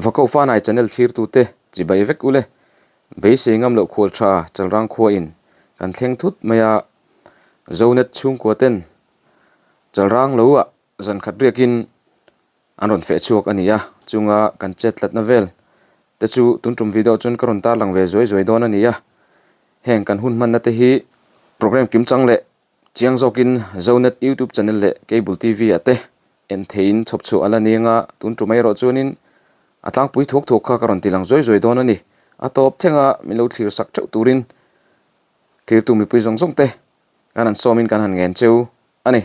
Vako Fanai channel thlirtute chibai vek ule. Beisei ngam loh khual tha Chalrang khuain kan thleng thut mai a, Zonet chhungkua ten Chalrang lo ah zan khat riakin an rawn feh chhuak a ni a, chunga kan chet tlatna vel te chu tun tum video chuan ka rawn tarlang ve zuai zuai dawn a ni a, heng kan hun hmanna te hi program kimchang leh Chiang zawkin Zonet YouTube channel leh Cable TV ah te en theiin chhawp chhuah a la ni anga tun tum erawh chuanin a tlangpui thuak thuak kha ka rawn ti lang zuai zuai dawn a ni. A tawp thlenga min lo thlir sak theuh turin thirtu mipui zawng zawng te kan han sawmin kan han ngen cheu a ni.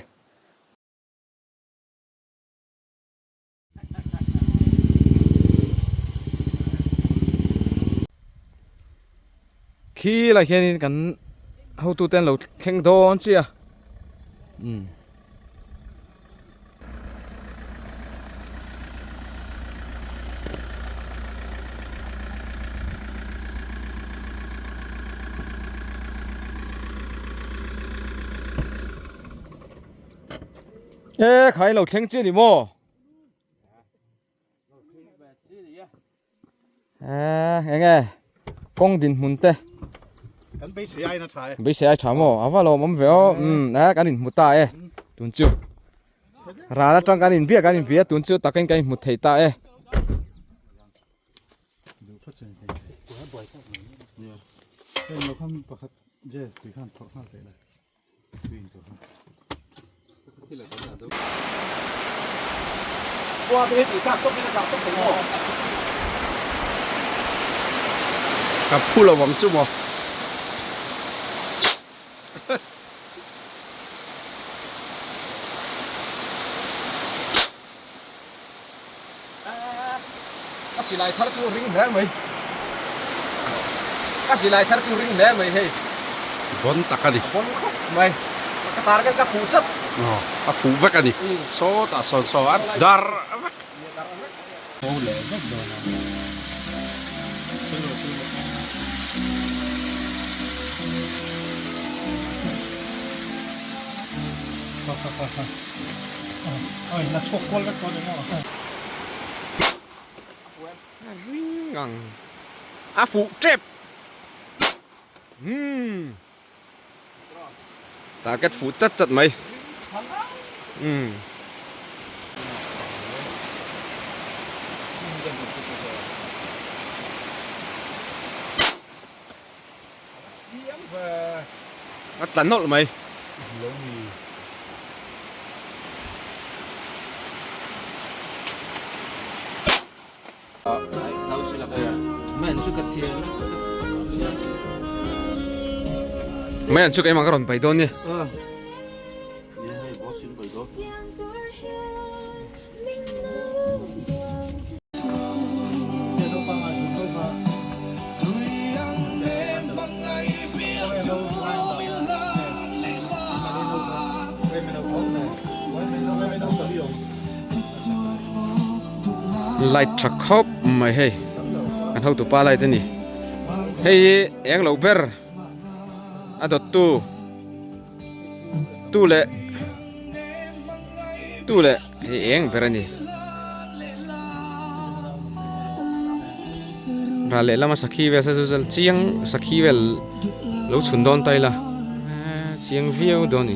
Khi lai hianin kan hotute an lo thleng dawn chiah a umm. E khai lo thleng chi a ni maw? E eng e kawng dinhmun te kan beisei ai na tha e beisei ai tha maw a va lawm awm ve aw umm e kan inhmu ta e tun chu ral atang kan inbiak kan inbia tun chu takin kan inhmu thei ta e. Ka phu lo ang chu maw. Ka silai thar chu ring hle mai. Ka silai thar chu ring hle mai hei. Bon tak a ni. A bon khawp mai. Ka target ka fuh chat. Aw, a fuh vek a ni. Sawtah sawn saw a dar vek. Ho leh vek dawn a. Kha kha kha kha. Ring ang a fuh tep umm target fuh chat chat mai umm. A tla nawlh mai. Mai an chu keimah ka rawn pai dawn ni. Light tha khawp mai hei kan hotu pa light a ni hei hi eng lo ber a dawt tu tu leh tu leh hei eng ber a ni ral leh lama sakhi vel sazu zal chiang sakhi vel lo chhun dawn ta ila chiang viau dawn a ni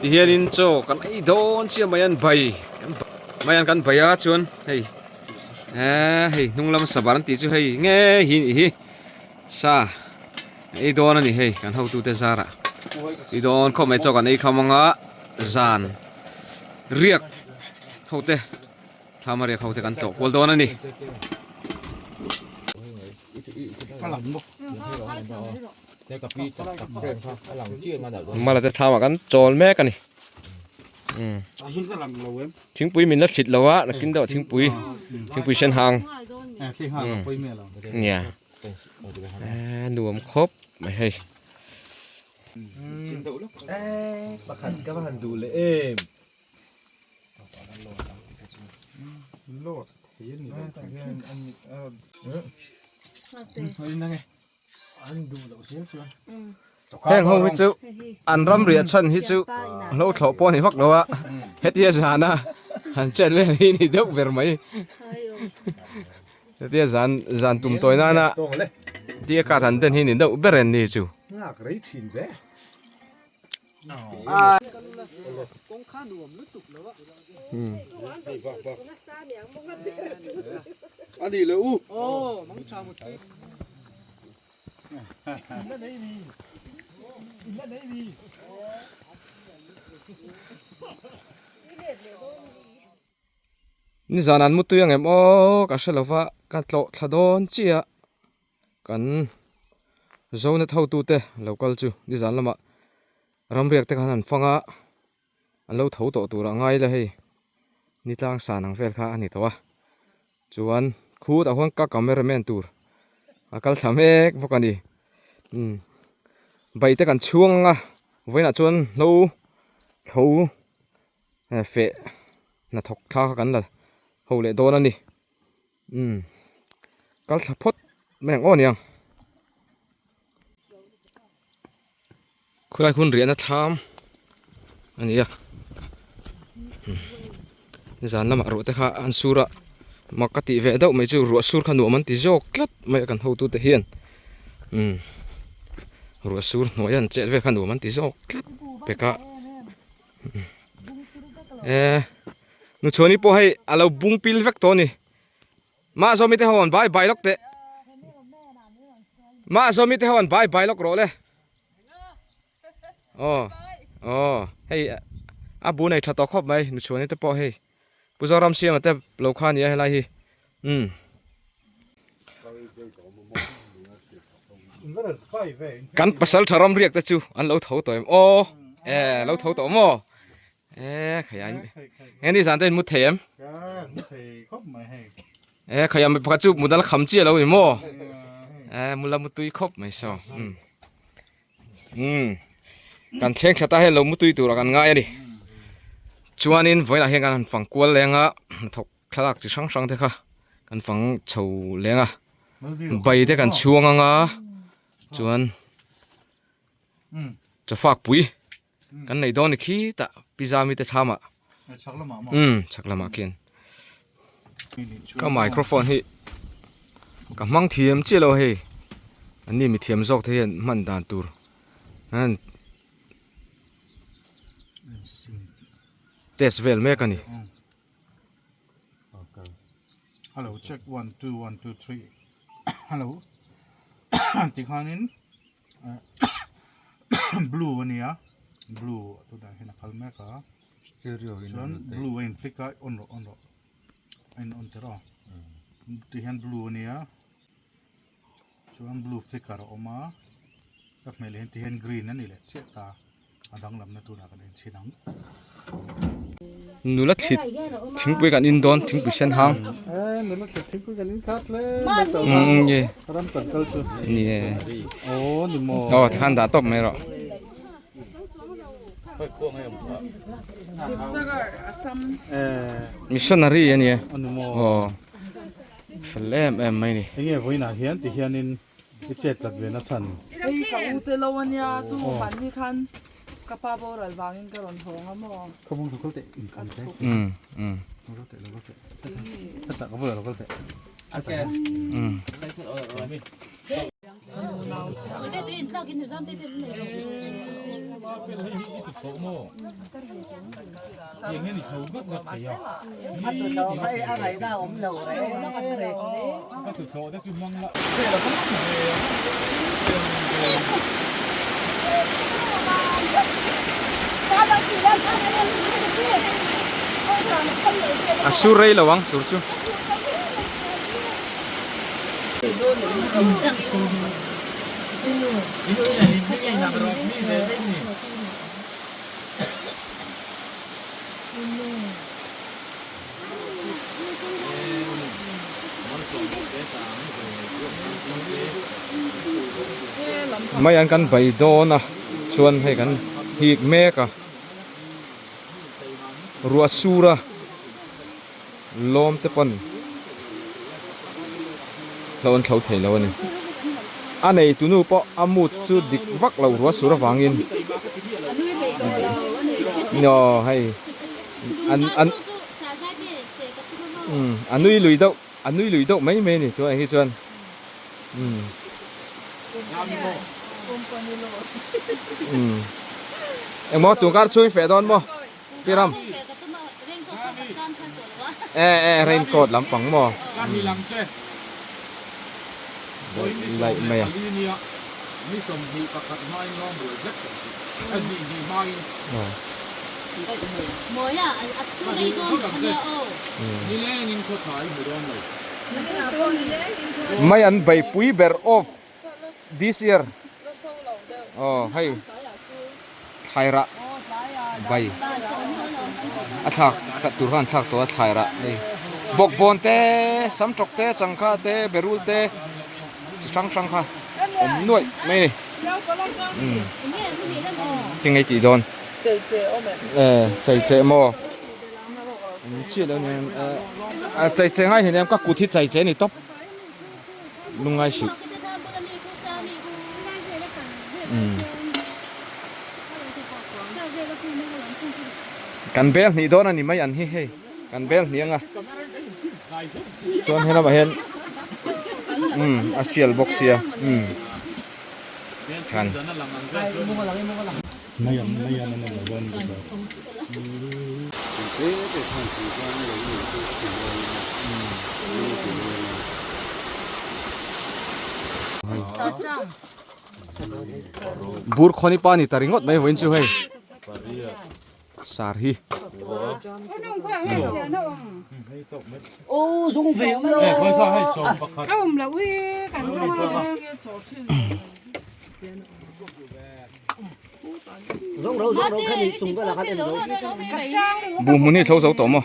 tihianin chaw kan ei dawn chiah mai an bai mai an kan bai a chuan hei ehh hei hnung lama sabar an tih chu hei nge hi a nih hi. Sa ei dawn a ni hei kan hotute zarah i dawn khawp mai chaw kan ei kham anga zan riak hote thlama riak hote kan tlawh kual dawn a ni. Mala te thlamah kan chawl mek a ni. Thingpui min la thlit lo a nakin deuh thingpui thingpui sen hang. Nia. Nuam khawp mai hei. Pakhat ka va han duh leh em. Heng ho hi chu an ram riah chhan hi chu hlo thlawh pawh a ni vak lo a hetia zana han chet vel hi ni deuh ber mai. Hetia zan zan tum tawi nana tia card han den hi ni deuh ber en ni chu. Nghak rei thin ve. Nizan an mutui ang em aw ka hre lova ka tlawh thla dawn chiah kan zona thotute lo kal chu nizan lamah ramriak te khan an fang a an lo tho tawh tur a ngai la hei ni tlang san ang vel kha a ni tawh a chuan khutah huan ka camera man tur a kal thla mek bawk a ni umm bike te kan chhuang ang a vawiinah chuan hlo tho feh hnathawk thla kha kan la ho leh dawn a ni umm kal thla phawt mai ang aw niang khulai hun riahna thlam a ni a zan lamah ruah te kha an sur a mak ka tih ve deuh mai chu ruah sur kha nuam an ti zawk tlat mai a kan hotute hian umm ruah sur hnuai an chet vel kha nuam an ti zawk tlat pek a. Eh, nu chuani pawh hei a lo bung pil vek tawh a ni. Mah zawmi te ho an bai bai lawk teh. Mah zawmi te ho an bai bai lawk rawh le. Aw, aw, hei a bu nei tha tawh khawp mai nu chuani te pawh hei. Pu Zoram Siama te lo kha a nia helai hi. Umm. Kan pasal tha ram riak te chu an lo tho tawh em aw e lo tho tawh maw e khai an nge ni zan te in mu thei em e khai am pakhat chu mudal kham chi alo ni maw e mula mutui khawp mai saw um um kan thleng thla ta hian lo mutui tur a kan ngai ani chuanin vawiinah hian kan han fang kual leng a hnathawk Thlalak chi hrang hrang te kha kan fang chho leng a bai te kan chhuang ang a chuan chawfak pui kan nei dawn ni khitah pizza mi te thlam ah umm chhak lamah khian ka microphone hi ka hmang thiam chiah lo hei an ni mithiam zawk te hian hman dan tur an test vel mek a ni. Hello check 1 2 1 2 3 hello tikhanin blue ania blue tunah hian a kal mek a stereo in chuan blue a in flick a on rawh on rawh a in on tir aw tihian blue ania chuan blue flicker a awm a ka hmel hian tihian green a ni leh chiah ta a danglamna tunah kan en chhin ang. Nula thlit thingpui kan in dawn thingpui sen hang. Eh nula thlit thingpui kan in khat hle mai chauh a ram kan kal chu. Ni e. Aw ni maw. Aw tikhan dah tawp mai rawh. Missionary a ni e. Aw ni maw. Aw. Fel em em mai ni. Enge vawiinah hian ti hianin i chet tlat ve na chhan. Hei ka u te lo ania chu mahni khan ka pa boral vangin ka rawn hawng a maw. Ka bung lo kal teh in kan te. Um um. Lo kal teh lo kal teh. Heta ka bulah lo kal teh. Um. A sur rei lo ang sur chu. Mai an kan bai dawn a chuan hei kan hik mek a ruah sur a lawm te pawn hlo an thlo thei lo a ni a nei tunu pawh a mood chu dik vak lo ruah sur avangin aw hei an an umm a nui lui deuh. A nui lui deuh mai mai a ni tunah hi chuan umm. Umm engmaw tun kar chhung i feh dawn maw Pi Ram? E e raincoat lampang maw? Laih mai a. Mai an beipui ber of this year aw hei thlai rah bai a thlak tur khan an thlak tawh a thlai rah hei bawkbawn te samtawk te changkha te berul te chi hrang hrang kha awm nuaih mai a ni umm tinge tih dawn e chei cheh maw awm chiah lo nia a chei cheh ngai hleinem ka kut hi chei cheh a ni tawp lungngai hrih umm kan bel hnih dawn a ni mai an hi hei kan bel hnih anga chuan helamah hian umm a sial bawk sia umm kan. Bur khawni pa ni ta ringawt mai vawiin chu hei sar hi. Buh hmun hi a thlo zo tawh maw?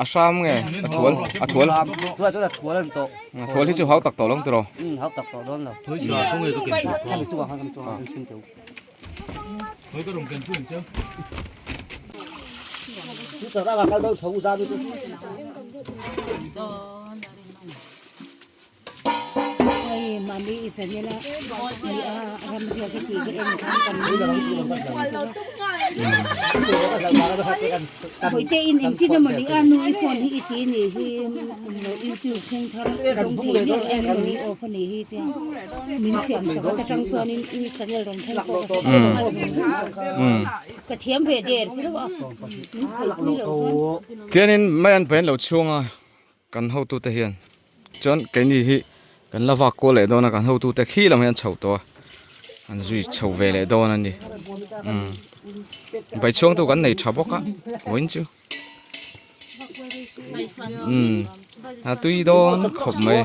A hram nge a thual a thual a thual hi chu hau tak tawh lo ang tiraw? Tianin mai an pain lo chhung a. Kan hotute hian chuan keini hi kan la vak kual leh dawn a kan hotute khi lam hian chho tawh a an zui chho ve leh dawn a ni umm baichhuang tu kan nei tha bawk a vawiin chu umm a tui dawn khawp mai.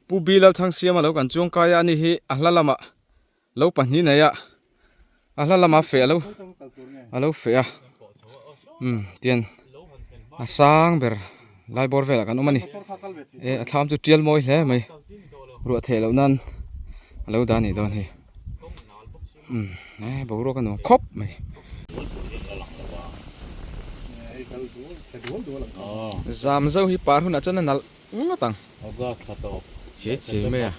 Pu Bilalthangsiama lo kan chuang kai a ani hi a hla lamah Lo pahnih nei a, a hla lama feh alo alo feh a umm tian a sang ber lai bawr velah kan awm a ni e a thlam chu tial mawi hle mai ruah theh loh nan alo dah anih dawn hi umm e boruak a nuam khawp mai. Zam zo hi par hunah chuan a nalh Ngawt ang. Che che mai a.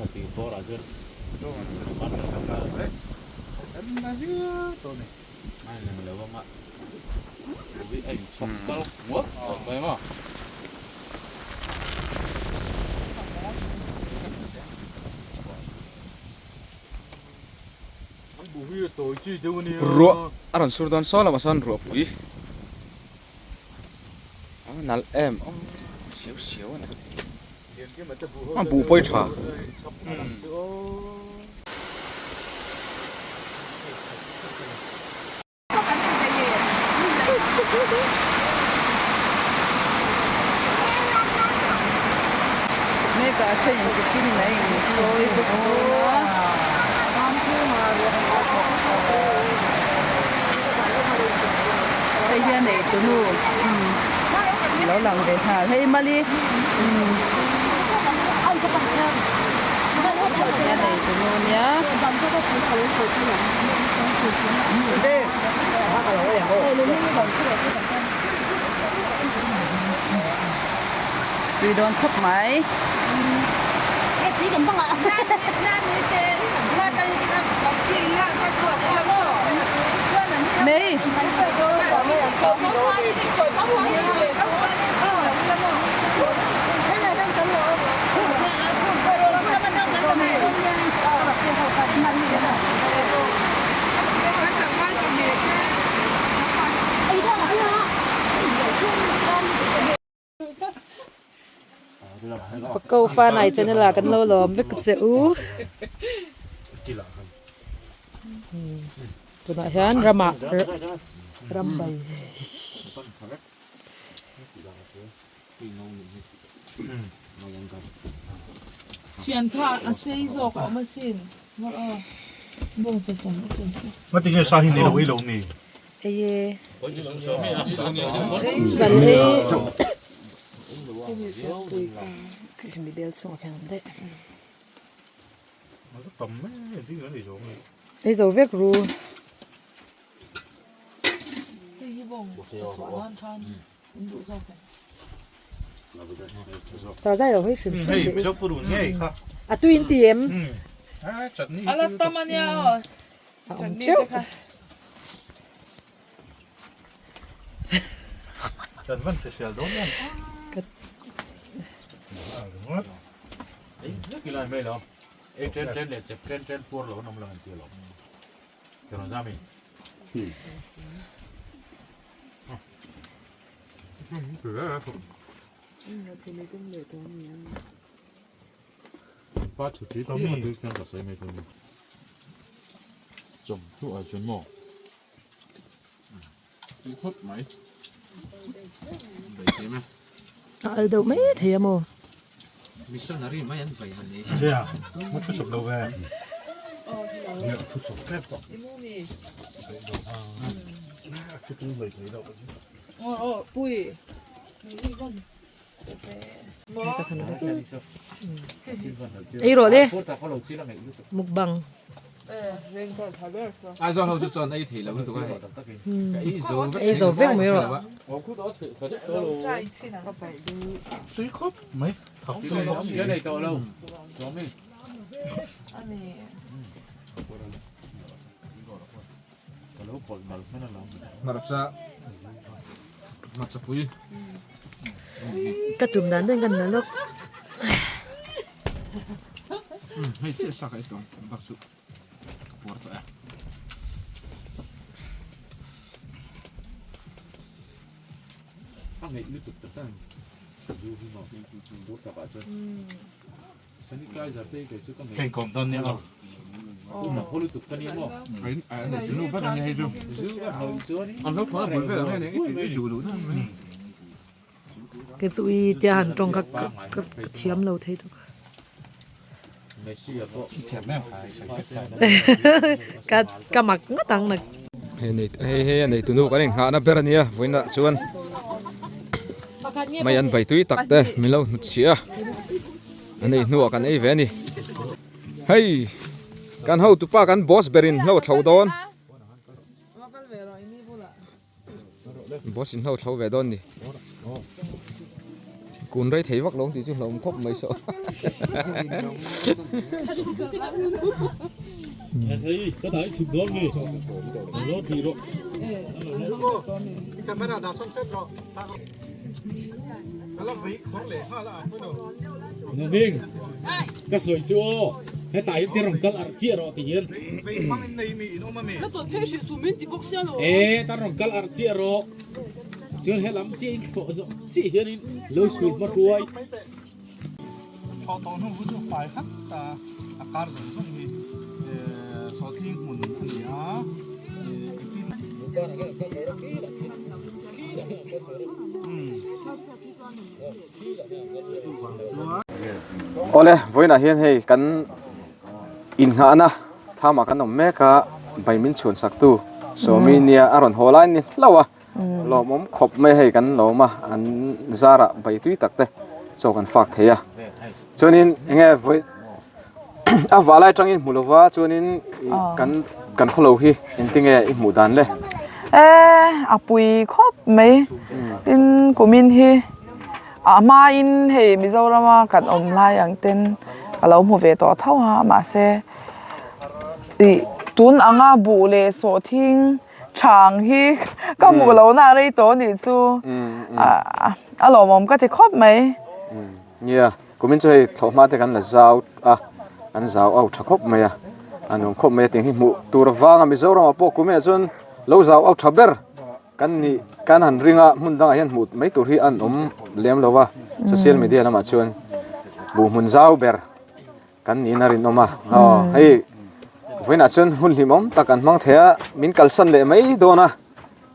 Ruah a rawn sur dawn saw lamah sawn ruahpui. A nalh em aw siau siau a ni a buh pawi tha. Hei hian ei tunu lo lang ve nghal hei mali hian ei tunu nia. Tui dawn khawp mai. Mei. Ko Fanai channel ah kan lo lawm vek che u. Tunah hian ramah ram bai. Fian kha a sei zawk a awm asin. Mawlh aw. Bawng sa sawm a tum chu. Ngati nge sa hi ni lo ei lo mi? Ei e. Kan ei. Mi bel chhungah khian awm daih. Ei zo vek ru. Sarzai lo hei hrim hrim teh u. A tui in ti em? A awm teuh. A al deuh mai thei a maw? Ei rawh le mukbang. Ei zo vek mai rawh. Ka tum dan daih kan la lawk. Kei chu i tia han tawng kha ka thiam lo thei tuk. Ka ka mak ngawt ang nak. Hei nei hei hei a neitu nu kan inghahna ber a nia vawiinah chuan mai an bai tui tak te min lo hnutchhiah a a nei hnuah kan ei ve a ni hei kan hotupa kan boss berin hlo thlo dawn. Boss in hlo thlo ve dawn ni. Kun rei thei vak lo ang tih chu hlauhawm khawp mai saw. Ka sawi chu aw, hetah hian te rawn kal arh chiah rawh ti hian. E ta rawn kal arh chiah rawh. Chuan he lam tia in thlawh zawh chiah hianin lo sul hma hruai. Thawh tawh hnu chu fai hat a, a kar zawng zawng hi sawhthing hmun a ni a. Awle vawiinah hian hei kan inngahna thlamah kan awm mek a bai min chhuan sak tu Sawmi nia a rawn haw lai ni hlauh a lawmawm khawp mai hei kan lawm a an zarah bai tui tak te chaw kan fak thei a chuanin eng nge vawi a vah lai atangin hmu lova chuanin kan kan khaw lo hi engtinge i hmuh dan le. E a pui khawp mai tin kumin hi a hmain hei Mizorama kan awm lai ang ten ka lo hmu ve tawh tho a mahse ih tun anga buh leh sawhthing chhang hi ka hmuh lohna a rei tawh a nih chu a lawmawm ka ti khawp mai. Nia, kumin chu hei thlawhhma te kan la zau a, an zau au tha khawp mai a, a nuam khawp mai a tiang hi hmuh tur avanga Mizoramah pawh kuminah chuan lo zau au tha ber kan nih kan han ring a, hmun dangah hian hmuh mai tur hi an awm lem lo va, social media lamah chuan. Buh hmun zau ber kan niin a rinawm a. Aw hei vawiinah chuan hun hlimawm tak kan hmang thei a, min kalsan leh mai dawn a.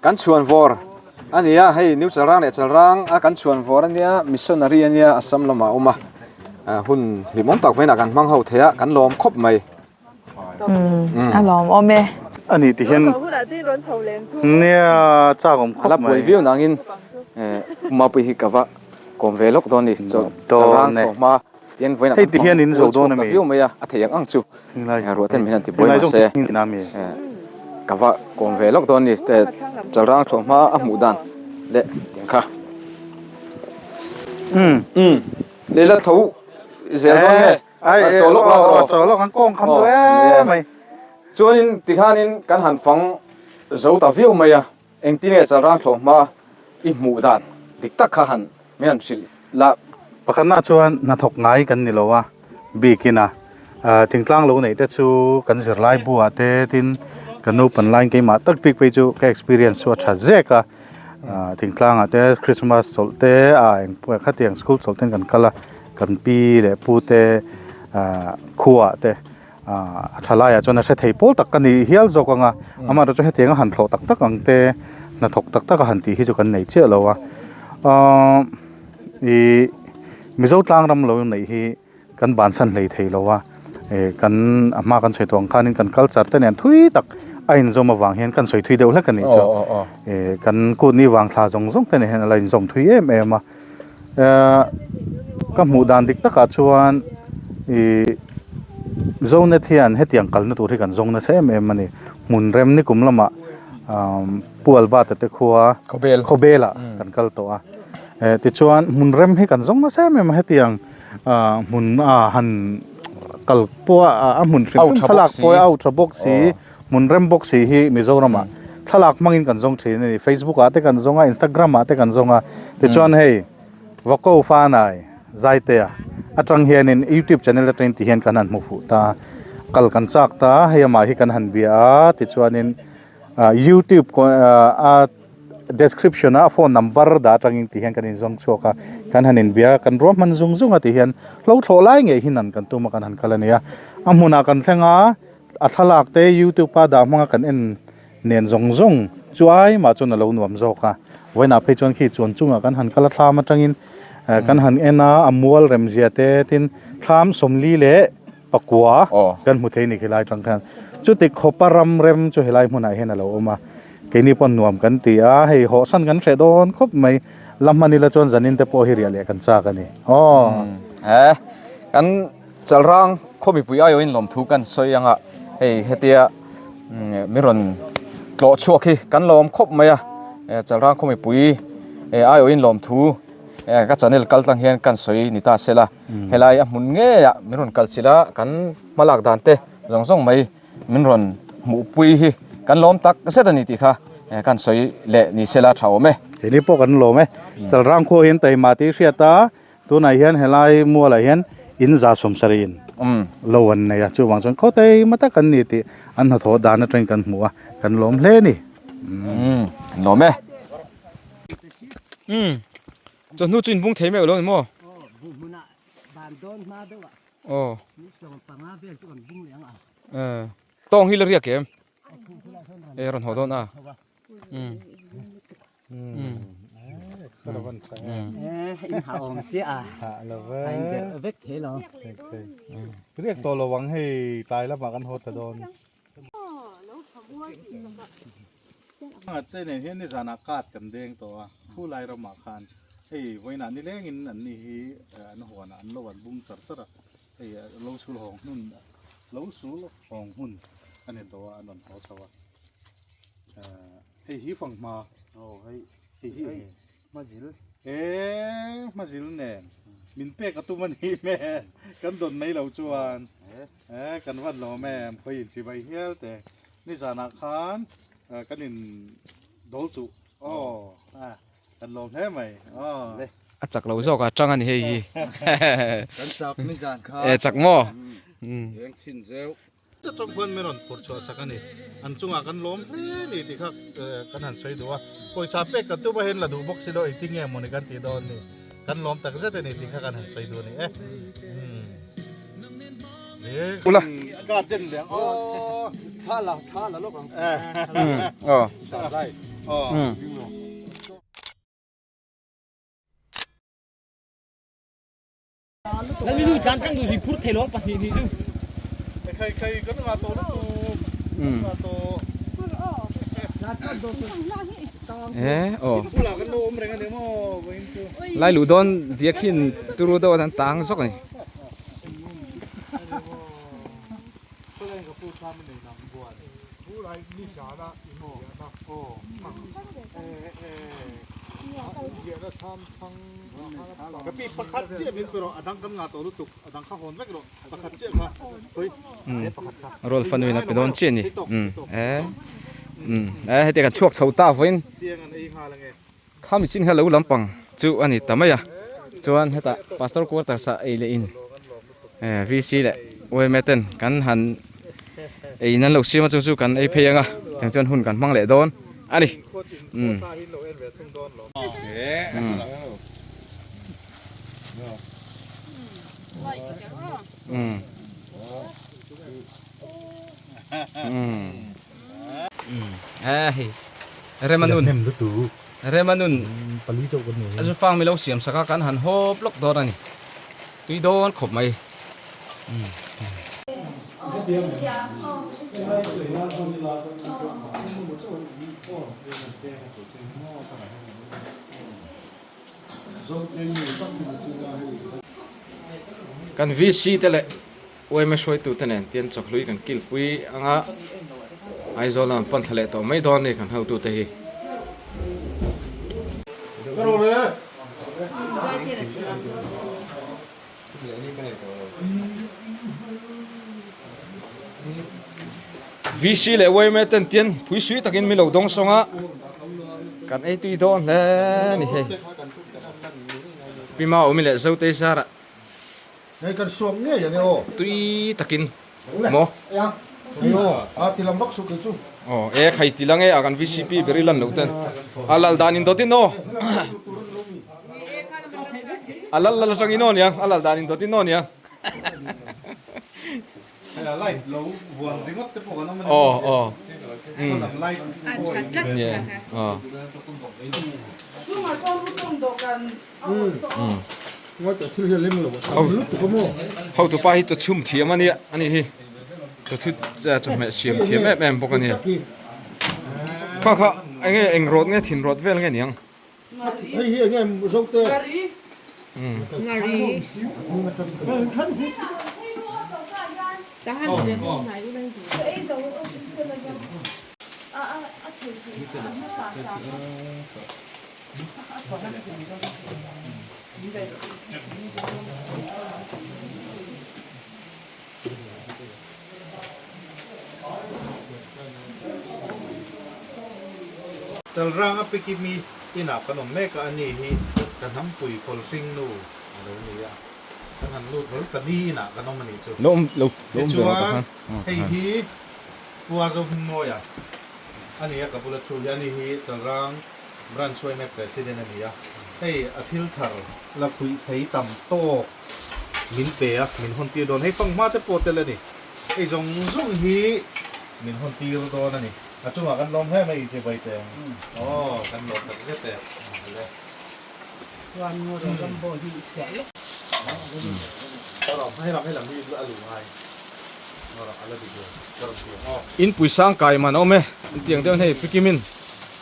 Kan chhuan vawr a ni a, hei New Chalrang leh Chalrang a kan chhuan vawr a nia, missionary a nia Assam lamah a awm a. Hun hlimawm tak vawiinah kan hmang ho thei a, kan lawm khawp mai. A lawm awm e. A ni ti hian nia chak awm khawp mai. A la buai viau nangin Mapui hi ka va kawm ve lawk dawn ni. Chalrang thaw hma tian vawiinah Hei ti hian in zo dawn a mi? Viau mai a, a thei ang ang chu. Ruah ten min han ti buai mahse ka va kawm ve lawk dawn ni. Chalrang thaw hma a hmuh dan leh tiang kha. Lehla tho zel dawn nge? Ai chaw lawk lawk rawh. Chaw lawk ang kawng kham duh em mai. Chuanin tikhanin kan han fang zo ta viau mai a, engtin nge Chalrang thlawh hma i hmuh dan dik tak kha han min han hrilh la. Pakhatna chuan hnathawk ngai kan ni lo a, bikin a thingtlang lo neih te chu kan zirlai buah te tin kan naupan laiin keimah tak bik phei chu ka experience chu a tha zek a, thingtlangah te Christmas chawlh te a engpawh khatiang school chawlh ten kan kal a. Kan pi leh pu te khuaah te a tha laiah chuan a hre thei pawl tak ka ni hial zawk ang a, amaherawh chu hetiang a han thlawh tak tak ang te hnathawk tak tak a han tih hi chu kan nei chiah lo a, ih Mizo tlang ram lo neih hi kan bansan hlei thei lo a, kan a hma kan sawi tawh ang khanin kan culture te nen thui tak a inzawm avang hian kan sawi thui deuh hlek a nih chu, kan kutni vang thla zawng zawng te nen hian a la inzawm thui em em a. Ka hmuh dan dik takah chuan ih Zonet hian hetiang kalna tur hi kan zawng nasa em em a ni. Hmun rem ni kum lamah Pu Albert-a te khua Khawbel-ah kan kal tawh a. Tichuan hmun rem hi kan zawng nasa em em a hetiang hmun a han kal pawh a hmun hrim hrim thlalak pawh a tha bawk si. Hmun rem bawk si hi Mizoramah thlalak hmangin kan zawng thin a ni. Facebook ah te kan zawng a, Instagram ah te kan zawng a. Tichuan hei Vako Fanai Zaitea atang hianin YouTube channel atangin ti hian kan han hmu fuh ta a, kal kan chak ta a, hei amah hi kan han bia a, tichuanin YouTube a description a phone number dah atangin ti hian kan inzawng chhuak a, kan han inbia a, kan ruahman zung zung a ti hian hlo thlawh lai ngei hi nan kan tum a kan han kal a ni a. A hmunah kan thleng a. A thlalak te youtube a dah hmanga kan en nen zawng zawng chu ai mah chuan a lo nuam zawk a, vawiinah phei chuan khi chuan chungah kan han kal a thlam atangin kan han en a, a mual remzia te tin thlam 40 leh pakua kan hmu thei a ni khilai atang khan chuti khawpa ram rem chu helai hmunah hian a lo awm a, keini pawh nuam kan ti a, hei hawhsan kan hreh dawn khawp mai, la hman ila chuan zanin te pawh hi riah leh kan chak a ni aw. Kan Chalrang khaw mipui aiawhin lawmthu kan sawi anga hei hetia min rawn tlawh chhuak hi kan lawm khawp mai a, Chalrang khaw mipui aiawhin lawmthu ka channel kal tlang hian kan sawi ni ta sela, helai a hmun ngeiah min rawn kal chilh a kan hmalak dan te zawng zawng mai min rawn hmuhpui hi kan lawm tak zet a ni tih kha kan sawi leh ni sela tha awm e. Keini pawh kan lawm e, Chalrang khua hian taima tih hriat a. Tunah hian helai mualah hian in 170 in lo an nei a, chuvang chuan khaw taima tak an ni tih an hnathawh dan atangin kan hmu a, kan lawm hle a ni. Kan lawm e. Umm chawhnu chu inbung thei meuh lo ni maw? Aw buh hmunah van dawn hma deuh ah Aw. Ni 15 vel chu kan bung leh ang a. Tawng hi la riak em? E rawn haw dawn a. Umm. Riak tawh lo ang hei tlai lamah kan haw thla dawn. Te nen hian nizanah card kan deng tawh a, thu lai ramah khan hei vawiinah nilengin an ni hi an huanah an lo an bung char char a, hei lo sul hawng hun lo sul hawng hun a ni tawh a an rawn haw chho a. Hei hi fanghma aw hei hei hi hmazil e hmazil nen min pek a tum a ni hmel kan dawn mai lo chuan e kan van lawm em khawi in chibai hial te nizanah khan kan in dawl chuh aw kan lawm hle mai aw a chak lo zawk a tang a ni hei hi kan chak nizan kha e chak maw eng chhin zeuh Ta tawng khuan min rawn phurh chhuah sak a ni. An chungah kan lawm hle ni tih kha kan han sawi duh a. Pawisa pek kan tum a hian la duh bawk si lo engtin nge mawni kan tih dawn ni. Kan lawm tak zet a ni tih kha kan han sawi duh a ni e. Ula. Ka chen leh ang aw. Tha la tha la lawk ang. Aw. Aw. Lalminu tlan kang duh zui phur thei lo ang pahnih hnih chu. Khai khai kan nga to lu tu. Nga to. Eh aw. Pula kan lo awm reng ani maw vawiin chu. Lai luh dawn diak hian turu deuh an tang zawk ani. Ka pi pakhat chiah min pe rawh a dang kan ngah tawh lutuk a dang kha hawn vek rawh pakhat chiah kha hawi he pakhat kha Rawl fanuin a pe dawn chiah a ni eh eh hetiang kan chhuak chho ta vawiin tiang an ei nghal ange khami chin kha lo lampang chu a ni ta mai a chuan hetah pastor quarters ah ei leh in eh VC leh UMA ten kan han ei in an lo siam a chu chu kan ei phei ang a tiang chuan hun kan hmang leh dawn a ni umm. Remanun Remanun a zu fang milo siam sak a kan han hawp lawk dawn a ni tui dawn khawp mai. Kan VC te leh UMA hruaitute nen tian chawkhlui kan kilpui anga Aizawl lamah pan thla leh tawh mai dawn a ni kan hotute hi. VC leh YMA ten tian phui sui takin min lo dawng sawng a, kan ei tui dawn hle a ni hei. Pi Maumi leh Zotei zarah tui takin maw? Aw e khai ti lang e a kan VCP ber i lan loh ten a lal dan in dawt in aw a lal lal atang in aw niang a lal dan in dawt in aw niang aw aw aw Hotu pa hi chaw chhum thiam a nia a nih hi chaw chhut chawhmeh siam thiam em em bawk a nia kha kha eng nge eng rawt nge thin rawt vel nge niang Chalranga Pikimi inah kan awm mek a, ani hi ka hnampui Kawlhring nu a lo ni a, kan han lut hlawl ka ni inah kan awm a nih chu. Tichuan hei hi Pu Azohmingmawia a ni a, ka bula thu hi ani hi Chalrang Branch yma President a ni a, hei a thil thar la khuih thei tam tawk min pe a, min hawn tir dawn. Hei fanghma te pawh tel a ni. Hei zawng zawng hi min hawn tir dawn a ni. A chungah kan lawm hle mai inche bai te. Aw, kan lawm tak zet e. Hale. Chuan ngaw rawh ram pawh hi i chhuah lawk. Hei lam hei lam hi a lu ngai. Ngaw rawh a la dik lo. Ka rawn ti ang aw. Inpui sang kai man a awm e. Tiang deuh hei pikimin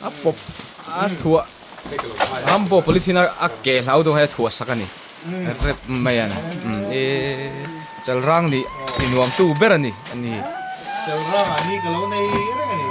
a pawp a thuah ram pawh polythene a ke hlau deuh hei a thuah sak a ni rep mai a ni e chalrang nih ti nuam tu ber a ni a ni chalrang ah ni ka lo nei reng a ni.